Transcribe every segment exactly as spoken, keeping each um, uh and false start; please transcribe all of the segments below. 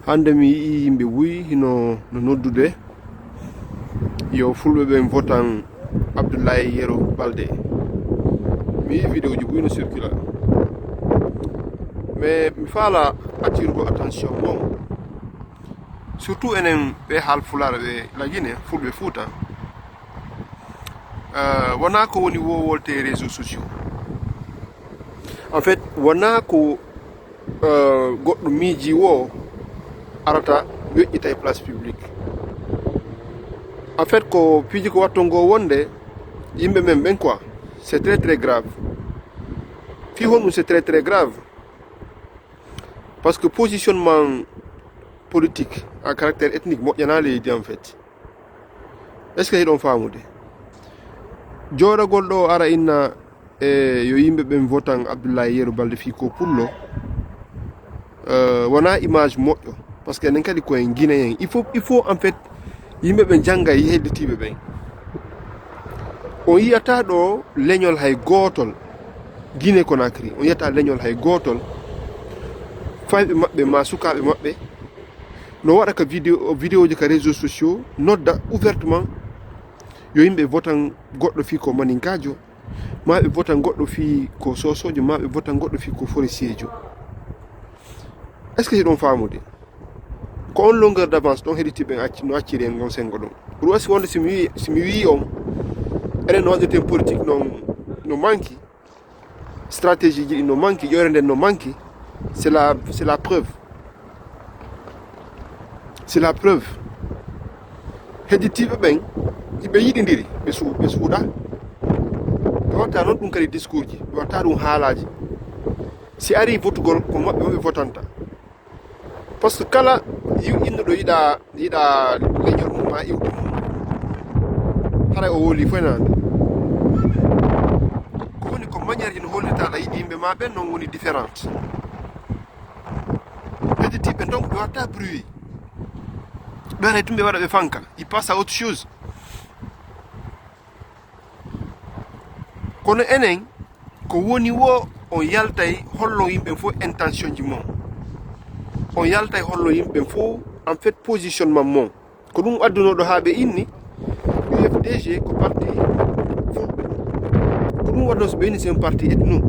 Hannde mi yi'i yimɓe buy hino no noddude yo fulɓe ɓen votan Abdoulaye Yero Balde. Mi yi'i vidéo ji buy no circula. Mais mi faala attirgo attention mon. Surtout enen ɓe haalpulaar ɓe Lagine, fulɓe Fuuta. Euh, wonaa ko woni wowolte e réseaux sociaux. En fait, wonaa ko euh, goɗɗo miiji wo arata yoƴƴita e place publique. En fait, ko piiji ko watto ngo wonde yimɓe men ɓen quoi, c'est très très grave. Fii honɗum c'est très très grave? Parce que positionnement politique à caractère ethnique moƴƴanaa leydi en fait. Est-ce que hiɗon faamude? Jooɗagol ɗo ara inna e yo yimɓe ɓen votan Abdoulaye Yero Balde fii ko pullo, euh, wonaa image moƴƴo. Parce que enen kadi ko en Guinéen. Il faut, il faut en fait yimɓe ɓen jannga e hedditiiɓe ɓen. On yi'ataa ɗo leñol hay gootol Guinée Conakry. On yi'ataa leñol hay gootol fayɓe maɓɓe maa sukaaɓe maɓɓe no waɗa ka vidéo, vidéoji ka réseaux sociaux, nodda ouvertement yo yimɓe votan goɗɗo fii ko maninkaajo, maa ɓe votan goɗɗo fii ko soosoojo, maa ɓe votan goɗɗo fii ko forestiejo. Est-ce que hiɗon faamude? Ko on longueur d'avance ɗon heɗitiiɓe ɓen acci, no acciri en ngon senngo ɗon. Pour wasi wonde si mi wi'i, si mi wi'i on, enen no waɗirten politique non, no manki, stratégie ji ɗin no manki, ƴoyre nden no manki, c'est la, c'est la preuve. C'est la preuve. Hedditiiɓe ɓen, ɓe yiɗindiri, ɓe su-, ɓe suuɗa. Ɓe watta noon ɗum kadi discours ji, ɓe watta ɗum haalaaji. Si ari votugol, ko maɓɓe, maɓɓe votanta. Parce que kala yiw innuɗo yiɗa, yiɗa leñol mum ma iwdi mum. Haray o woli fof nande. Ko woni ko manière ji no hollirta aɗa yiɗi yimɓe ma ɓen, noon woni différente. Hedditiiɓe donc ɓe watta bruit. Ɓe waɗa tum ɓe waɗa ɓe fanka. Il passe à autre chose. Kono enen, ko woni wo, on yaltay hollon yimɓe fof intention ji mon. On yaltay hollon yimɓe fof, en fait, positionnement mon. Ko ɗum adduno ɗo haa ɓe inni U F D G ko parti fulɓe. Ko ɗum waɗno so ɓe inni c'est un parti ethno.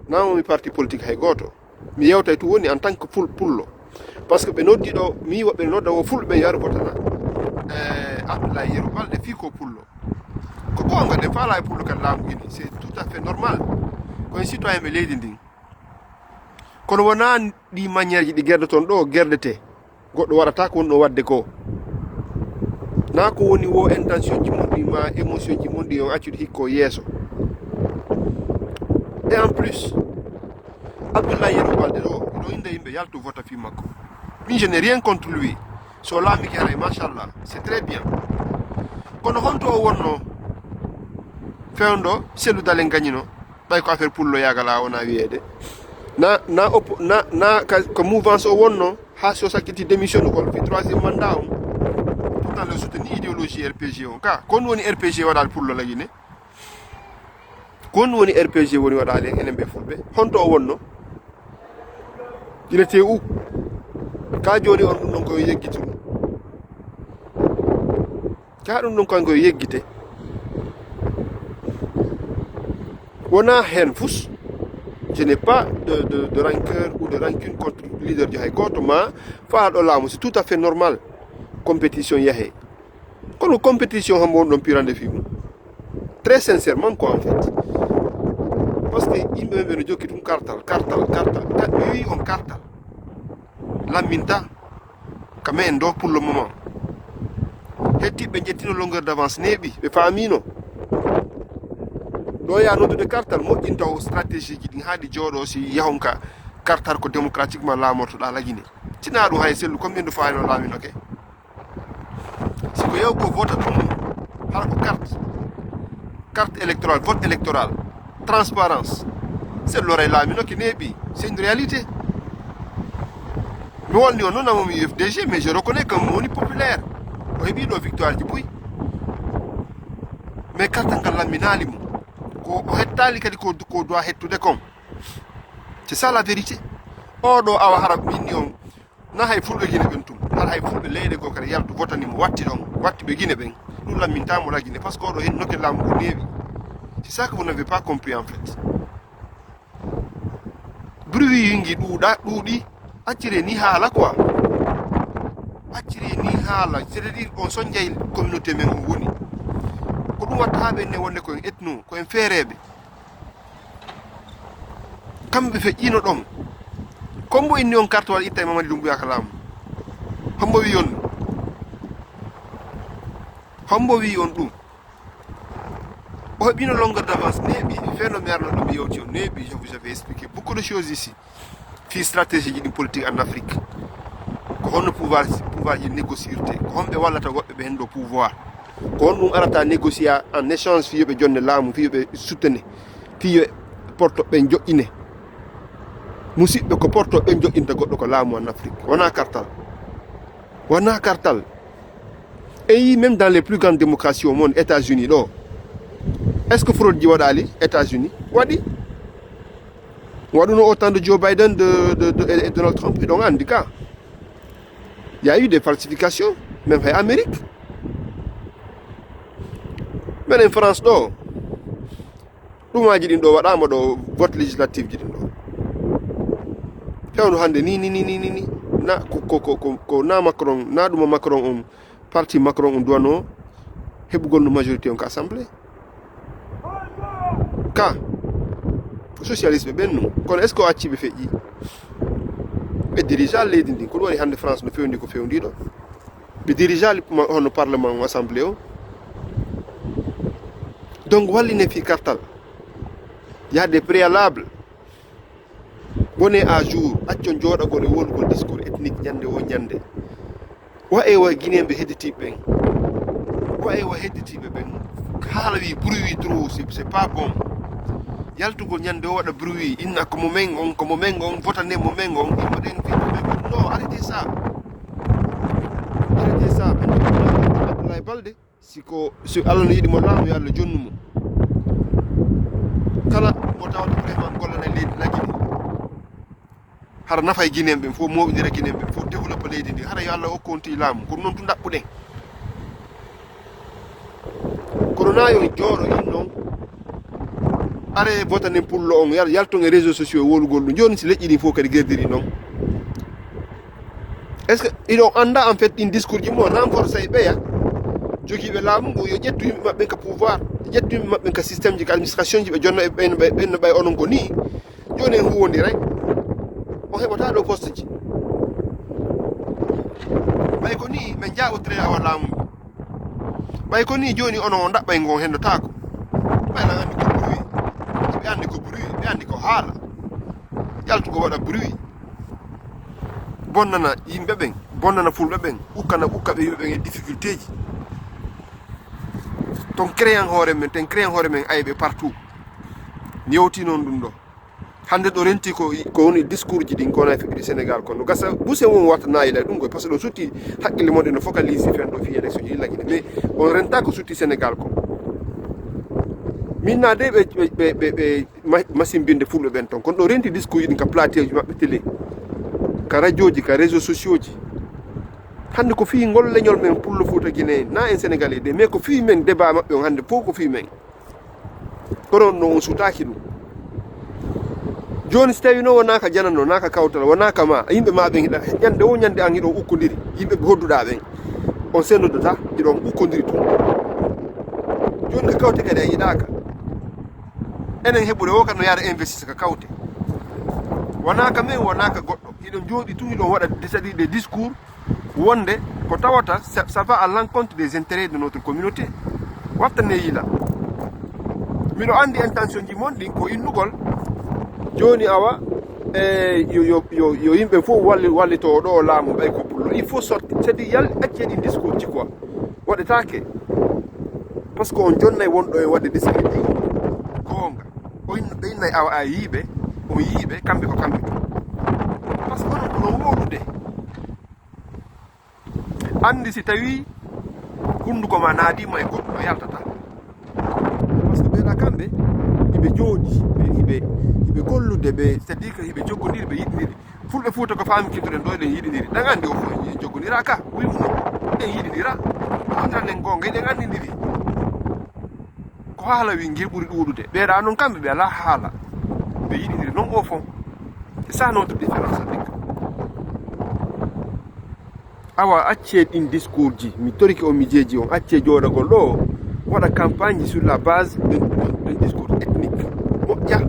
Namo mi parti politique hay gooto. Mi yewtay tu woni en tant que ful-, pullo. Parce que ɓe noddi ɗo, mi woɓɓe no nodda wo fulɓe yo ar votana. Eh, Abdoulaye Yero Balde fii ko pullo. Ko goonga de, faala e pullo kan laamu ini. C'est tout à fait normal. Ko en citoyen ɓe leydi ndin. Kono wonaa ɗi manière ji ɗi gerdoton ɗo, gerdete. Goɗɗo waɗata ko woni ɗo waɗde ko. Na ko woni wo intention ji mon ɗi ma émotion ji mon ɗi on accude hikko yeeso. Et en plus, Abdoulaye Yero Balde ɗo, ɗo inde yimɓe yaltu vota fii makko. Min, je n'ai rien contre lui. So laamike haray, machallah, c'est très bien. Kono honto o wonno fewndo Cellou Dalein Gagny no? Ɓay ko affaire pullo yaagal a wona wiyeede. Na, na oppo-, na, na ka, ka mouvance o wonno, haa si o sakkiti démission ugol fii troisième mandat on. Pourtant le soutenir idéologie R P G on. Ka, ko honɗum woni R P G waɗaali pullo la Guinée? Ko honɗum woni R P G woni waɗaali en enen ɓe fulɓe? Honto o wonno? Il était où? Ka jooni on ɗum ɗon ko yo yeggitu ɗum. Ka ɗum ɗon ko yo yeggite. Wona heen fus. Je n'ai pas de, de, de rancœur ou de rancune contre leader ji hay gooto ma faa ɗo laamu, c'est tout à fait normal. Compétition yahe. Kono compétition hombo won ɗon pirande fii mum? Très sincèrement quoi en fait. Parce que yimɓe men ɓe no jokki ɗum kartal, kartal, kartal. Ka-, mi wi'i on kartal. Lamminta. Ka men ɗo pour le moment. Hedditiiɓe njettino longueur d'avance neeɓi, ɓe faamino. Ɗo ya noddude kartal moƴƴinta o stratégie ji ɗin haa ɗi jooɗo si yahon ka kartal ko démocratiquement laamortoɗa la Guinée. Sina ɗum hay Cellou, combien de fois no laaminoke? Si ko yaw ko vota ɗum, hara ko carte, carte électorale, vote électoral, transparence. Cellou ray laaminoke neeɓi, c'est une réalité. Mi wolni on noon amomi U F D G, mais je reconnais que mo woni populaire. O heɓi ɗo victoire ji buy. Mais carte ngal lamminaali mo. Ko o hettaali kadi ko, ko doit hettude kon. C'est ça la vérité. Oɗo awa hara minni on Na hay fulɓe Gine ɓen tum, hara hay fulɓe leyɗe goo kadi yaltu votani mo, watti ɗon, watti ɓe Gine ɓen. Ɗum lammintaa mo la Gine, parce que oɗo hen noke laamu ngu neewi. C'est ça que vous n'avez pas compris en fait. Bruit yi ngi ɗuuɗa, ɗuuɗi, accire ni haala quoi. Accire ni haala, c'est-à-dire on sonjay communauté men on woni. Ko ɗum watta haa ɓe ne wonde ko en ethno, ko en feereeɓe. Kamɓe feƴƴino ɗon. Kombo inni on carte walla itta e Mamadi Doumbouya ka laamu? Hombo wi on ɗum? Hombo wi on ɗum? O heɓino longueur d'avance, neeɓi, feno mi arno ɗum yewti on, neeɓi, je vous avais expliqué beaucoup de choses ici. Fii stratégie ji ɗin politique en Afrique. Ko honno pouvoir, pouvoir ji négociirte? Ko honɓe wallata woɓɓe ɓe hen ɗo pouvoir? Ko honɗum arata négocier en échange fii yo ɓe jonne laamu, fii yo ɓe soutenir, fii yo porto ɓe joƴƴine? Musidɓe, ko porto ɓe joƴƴinta goɗɗo ko laamu en Afrique. Wona kartal. Wona kartal. Et même dans les plus grandes démocraties au monde, États-Unis ɗo, est-ce que fraude ji waɗaali États-Unis? Waɗi. Waɗuno au temps de Joe Biden, de, de, de, et Donald Trump, hiɗon anndi ka. Il y a eu des falsifications, même hay Amérique. Menen France ɗo, ɗumaaji ɗin ɗo waɗaama ɗo, vote législative ji ɗin ɗo. Fewndo hannde ni, ni, ni, ni, ni, ni. Na ko, ko, ko, ko, ko na Macron, na ɗuma Macron on, parti Macron on duwano heɓugol no majorité on ka assemblée. Ka, ko socialiste ɓe ɓen nun. Kono est-ce que o acci ɓe feƴƴi? Ɓe dirija leydi ndin. Ko ɗum waɗi hannde France no fewndi ko fewndi ɗo. Ɓe dirija li-, ma-, hono parlement o, assemblée o. Donc, walline fii kartal. Il y a des préalables. Wone à jour, accon jooɗagol e wolugol discours ethnique ñande wo ñande. Wa e wa Guinéen ɓe hedditiiɓe ɓen. Wa e wa hedditiiɓe ɓen. Haala wi bruit wi trop, c'est, c'est pas bon. Yaltugol ñande o waɗa bruit, inna ko mo men on, ko mo men on, votane mo men on, immoɗen fi mo men on. Non, arrêtez ça. Arrêtez ça. Abdoulaye Balde, si ko, si Allah no yiɗi mo laamu, yo Allah jonnu mo. Kala mo tawata vraiment gollana leydi lagine. Hara nafa e Guinéen ɓen fof, mooɓindira Guinéen ɓen fof, développa leydi ndi. Hara yo Allah hokku on tigi laamu. Ko ɗum noon tun ɗaɓɓuɗen. Kono na yo jooɗo in noon. Are votanen pullo on, yal-, yalton e réseaux sociaux e wolugol ɗum. Jooni si leƴƴi ɗin fof kadi gerdiri noon. Est-ce que iɗon annda en fait ɗin discours ji mo renforcer e ɓeya jogiiɓe laamu ngu, yo ƴettu yimɓe maɓɓe ka pouvoir, ƴettu yimɓe maɓɓe ka système ji, ka administration ji, ɓe jonna e ɓen, ɓe, ɓen no ɓay onon ko nii. Jooni en huwondiray. On heɓata ɗo poste ji. Ɓay ko nii, ɓe jaaɓotire awa laamu ngu. Ɓay ko nii jooni onon on ɗaɓɓay ngon henndotaako. Ɓay lan anndi ko bruit. Ɓe anndi ko bruit, ɓe anndi ko haala. Yaltugo waɗa bruit. Bonnana yimɓe ɓen, bonnana fulɓe ɓen, ukkana, ukka ɓe yimɓe ɓen e difficulté ji. Ton créan hoore men, ten créan hoore men ayɓe partout. Mi yewti noon ɗum ɗo. Hannde ɗo renti ko, ko woni discours ji ɗin ko wona e feƴƴude Sénégal kon. No gasa buse mum watta naayila ɗum koy, par ce que ɗo sutti hakkille mon ɗe no focalise fen ɗo fii élection ji lagine. Mais on renta ko sutti Sénégal kon. Min na de ɓe, ɓe, ɓe, ɓe, ɓe ma-, masimbinde fulɓe ɓen ton. Kono ɗo renti discours ji ɗin ka plateau ji maɓɓe télé, ka radio ji, ka réseaux sociaux ji. Hannde ko fii ngol leñol men pullo Fuuta Guinée, na en Sénégalais de, mais ko fii men débat maɓɓe on hannde fof ko fii men. Kono on no on sutaaki ɗum. Jooni si tawi noon wonaa ka janano, wonaa ka kawtal, wonaa ka ma, yimɓe ma ɓen hiɗa, ñande wo ñande an hiɗon ukkondiri, yimɓe ɓe hodduɗaa ɓen. On senndodotaa, hiɗon ukkondiri tun. Jooni ka kawte kadi a yiɗaaka. Enen heɓude o ka no yaara investisse ka kawte. Wonaa ka men, wonaa ka goɗɗo. Hiɗon jooɗi tun, hiɗon waɗa, c'est-à-dire des discours, wonde ko tawata ça, ça va à l'encontre des intérêts de notre communauté. Wattane yila. Miɗo anndi intention ji mon ɗin ko innugol. Jooni awa, e yo, yo, yo, yo yimɓe fof walli, wallito ɗo laamu ɓay ko pullo. Il faut sortir. C'est-à-dire yal-, accee ɗin discours ji quoi. Waɗetaake. Par ce que on jonnay wonɗo e waɗde discours ɗi. Goonga. O inna, ɓe innay awa a yiiɓe, on yiiɓe, kamɓe ko kamɓe. Par ce que onon ko no wowlude. Anndi si tawi hunnduko ma naadiima e goɗɗo no yaltata. Par ce que ɓeeɗa kamɓe, hiɓe jooɗi, ɓe, hiɓe, hiɓe gollude, ɓe, c'est-à-dire que hiɓe jokkondiri, ɓe yiɗindiri. Fulɓe Fuuta ko faami kintoɗen ɗo, eɗen yiɗindiri. Ɗen anndi o fof en joggondiraa ka, wi mum. Eɗen yiɗindira. Wondiran en goonga, eɗen anndindiri. Ko haala wi ngir ɓuri ɗuuɗude. Ɓeeɗa noon kamɓe ɓe alaa haala. Ɓe yiɗindiri noon o fof. C'est ça notre différence avec eux. Awa, accee ɗin discours ji, mi torike on, mi jeeji on, accee jooɗagol ɗo, waɗa campagne sur la base d'un, d'un, d'un discours ethnique. Moƴƴa,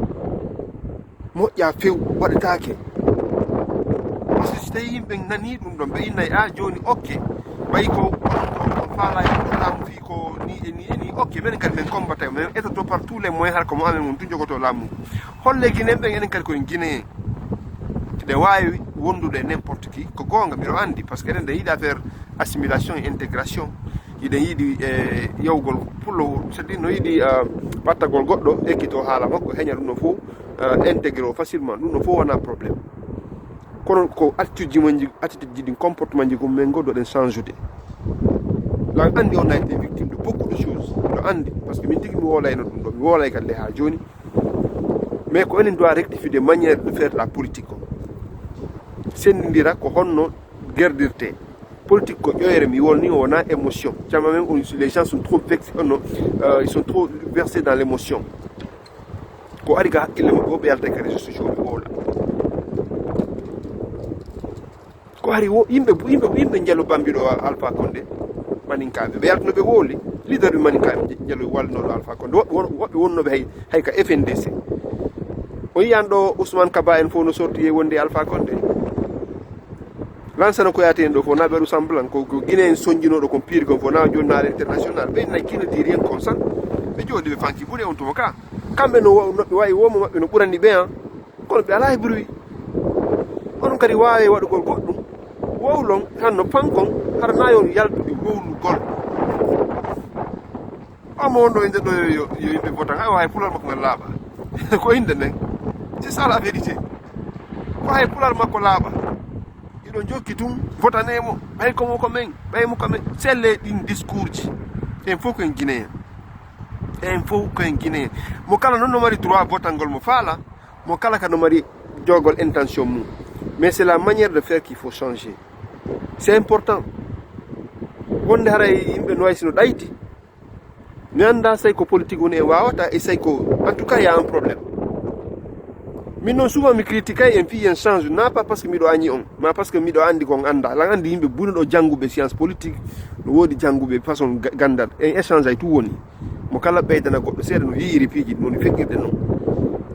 moƴƴa few, waɗataake. Parce que si tawi yimɓe nanii ɗum ɗon, ɓe innay, "Ah, jooni, ok, ɓay ko, ko, ko faala e ko laamu fii ko ni e ni e ni, ok, men kadi men combatay, men etoto par tous les moyens, hara ko mo amen on tun jogoto laamu." Holle Guinéen ɓen, enen kadi koyen Guinéen. Hiɗen waawi wondude e n'importe qui, ko goonga, miɗo anndi, parce que enen ɗen yiɗi affaire assimilation et intégration. Hiɗen yiɗi, eh, yawgol pullo, c'est-à-dire no yiɗi, eh, ɓattagol goɗɗo, ekkito haala makko, heña ɗum no fof, eh, intégré o facilement, ɗum no fof wonaa problème. Kono ko attitude ji mon ji, attitude ji ɗin, comportement ji ko men goɗɗo ɗen change ude. Lan anndi on a été victime de beaucoup de choses. Miɗo anndi, parce que min tigi mi woolayno ɗum ɗo, mi woolay kadi haa jooni. Mais ko enen doit rectifier de manière de faire la politique ko. Senndindira ko honno gerdirte. Politique ko ƴoyre, mi wolni o wona émotion. Jamma men on, les gens sont trop vexés, oh non, euh, ils sont trop versés dans l'émotion. Ko ari ka hakkille maɓɓe o ɓe yalta ka réseaux sociaux ɓe wowla. Ko hari wo yimɓe, yimɓe, yimɓe njalo bambiɗo Alpha Condé, maninkaaɓe. Ɓe yaltuno ɓe wowli, leader ɓe maninkaaɓe njalo wallunoɗo Alpha Condé. Woɓɓe won-, woɓɓe wonnoɓe hay, hay ka F N D C. O yiyan ɗo Ousmane Kaba en fof no sorti e wonde Alpha Condé. Lansana ko yaati en ɗo fof, na ɓeɗu semblant, ko, ko Guinée en sonjinoɗo kon piiri kon fof, na jooni na à l'international. Ɓe nayi kino diri en kon san. Ɓe jooɗi ɓe fanki ɓuri on tuma ka. Kamɓe no wa-, no ɓe wayi womo maɓɓe no ɓurani ɓe an. Kono ɓe alaa e bruit. Onon kadi waawi waɗugol goɗɗum. Wowlon, tan no pankon, hara na yon yaltude wowlugol. Omo wonɗo innde ɗo yo, yo, yo yimɓe votan. Hay, hay pulal makko ngal laaɓa. Ko innde nden. C'est ça la vérité. Ko hay pulal makko laaɓa. Iɗo jokki tun, votanee mo. Ɓay ko mo ko men, ɓay mo ko men. Selle ɗin discours ji. En fof ko en Guinéen. En fof ko en Guinéen. Mo kala noon no mari droit votangol mo faala. Mo kala ka no mari jogol intention mum. Mais c'est la manière de faire qu'il faut changer. C'est important. Wonde haray yimɓe no way sino ɗayti. Mi annda say ko politique woni e wawata e say ko, en tout cas, il y a un problème. Min noon souvent mi critique en fii en change, na pas parce que miɗo añi on, ma parce que miɗo anndi kon annda. Lan anndi yimɓe bunuɗo jannguɓe science politique, no woodi jannguɓe façon ga-, gandal. En échange ay tout woni. Mo kala ɓeydana goɗɗo seeɗa no yiyiri piiji ɗi woni feƴƴirde noon.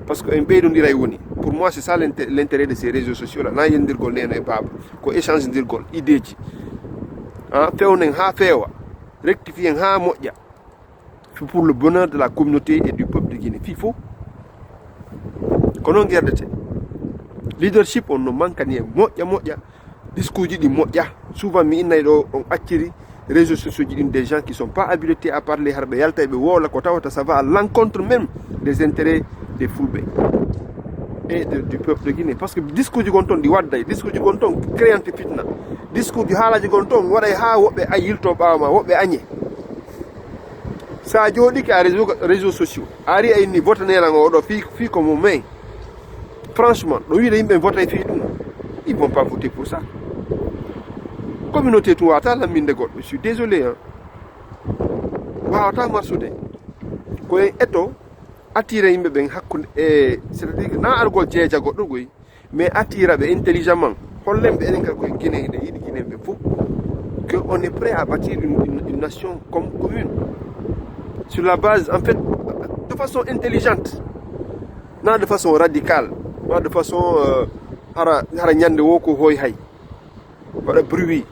Parce que en ɓeydondiray woni. Pour moi, c'est ça l'inté-, l'intérêt de ces réseaux sociaux là. Na yendirgol neno e baaba. Ko échange ndirgol idée ji. Ah, fewnen haa feewa. Rectifier en haa moƴƴa. C'est pour le bonheur de la communauté et du peuple de Guinée. Fii fof. Ko noon gerdete. Leadership on no mankani en moƴƴa moƴƴa. Discours ji ɗi moƴƴa. Souvent mi innay ɗo on acciri réseaux sociaux ji ɗin des gens qui sont pas habilités à parler, hara ɓe yalta ɓe wowla ko tawata ça va à l'encontre même des intérêts des Fulɓe et de, du peuple de Guinée. Parce que discours ji gon toon ɗi wadday, discours ji gon toon créante fitna, discours ji haalaji gon toon waɗay haa woɓɓe ay yilto ɓaawo ma, woɓɓe añe. Sa jooɗike a réseau, réseaux sociaux, a ari a inni vote nelan o ɗo fii, fii ko mo mai. Franchement, ɗo wiide yimɓe vote fii ɗum, ils vont pas voter pour ça. Communauté tun wawata lamminde goɗɗo, je suis désolé, hein. Wawata marsude. Ko en eto attire yimɓe ɓen hakkunde e, c'est-à-dire que na argol jeeja goɗɗo goy, mais attira ɓe intelligemment. Hollen ɓe enen kadi koye Guinée, hiɗen yiɗi Guinée ɓe fof, que on est prêt à bâtir une, une, une nation comme commune. Sur la base, en fait, de façon intelligente. Na de façon radicale. Na de façon, euh, hara, hara ñande wo ko hoy hay. Waɗa bruit.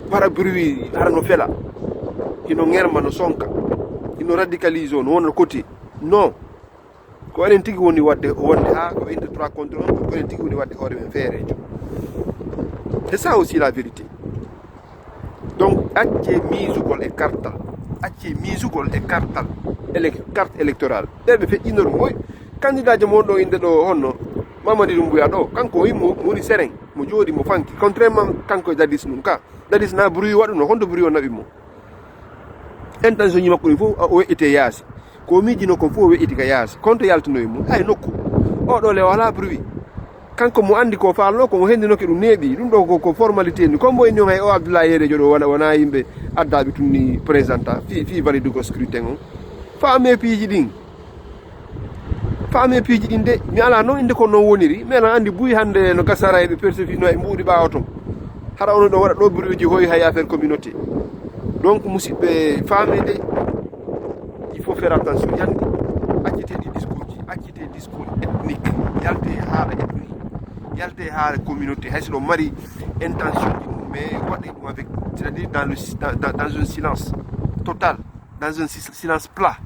Waɗa bruit, hara no fela. Hino ngerma, no sonka. Hino radicalise o, no wona côté. Non. Ko enen tigi woni waɗde, wonde haa ko innde trois contre un, ko enen tigi woni waɗde hoore men feereejo. C'est ça aussi la vérité. Donc, accee miisugol e kartal. Accee miisugol e kartal. Ele-, carte électorale. Ɓe ɓe feƴƴinor moy? Candidat jo mon ɗo innde ɗo honno? Mamadi Doumbouya ɗo. Kanko o yimmo woni seren. Mo jooɗi mo fanki. Contrairement kanko e Dadis mum ka. Dadis na bruit waɗuno. Honto bruit o naɓi mo? Intention ji makko ɗin fof o weƴƴete yaasi. Ko o miijino kon fof o weƴƴiti ka yaasi. Konto yaltinoyi mo? Hay nokku. O ɗo le wala bruit. Kanko mo anndi ko faalno, ko o hendinoke ɗum neeɓi. Ɗum ɗo ko, ko formalité ni. Comme boy ni on hay o Abdoulaye Yerejo ɗo wona, wona yimɓe addaaɓe tun ni présenta fi, fi validugo scrutin on. Faame piiji ɗin. Faame piiji ɗin de. Mi ala non inde ko non woniri. Mais lan anndi buy hannde no gasara e ɓe persécution e mbuuɗi ɓaawo ton. Hara onon ɗo waɗa ɗo bruit ji hoy hay affaire communauté. Donc, musidɓe, faame de. Il faut faire attention. Yandi, accitez des discours, accitez discours ethnique. Yalte haala ethnique. Yalte haala communauté. Hay si ɗo mari intention, mais waɗe ɗum avec, c'est-à-dire dans le si-, dans, dans, dans un silence total, dans un si-, silence plat.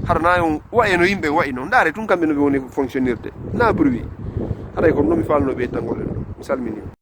Hara na on waye no yimɓe wayi no. Ndaare tun kamɓe no ɓe woni fonctionnirde. Na bruit. Haray ko no mi falno ɓe tangol en ɗo. Mi salmini on.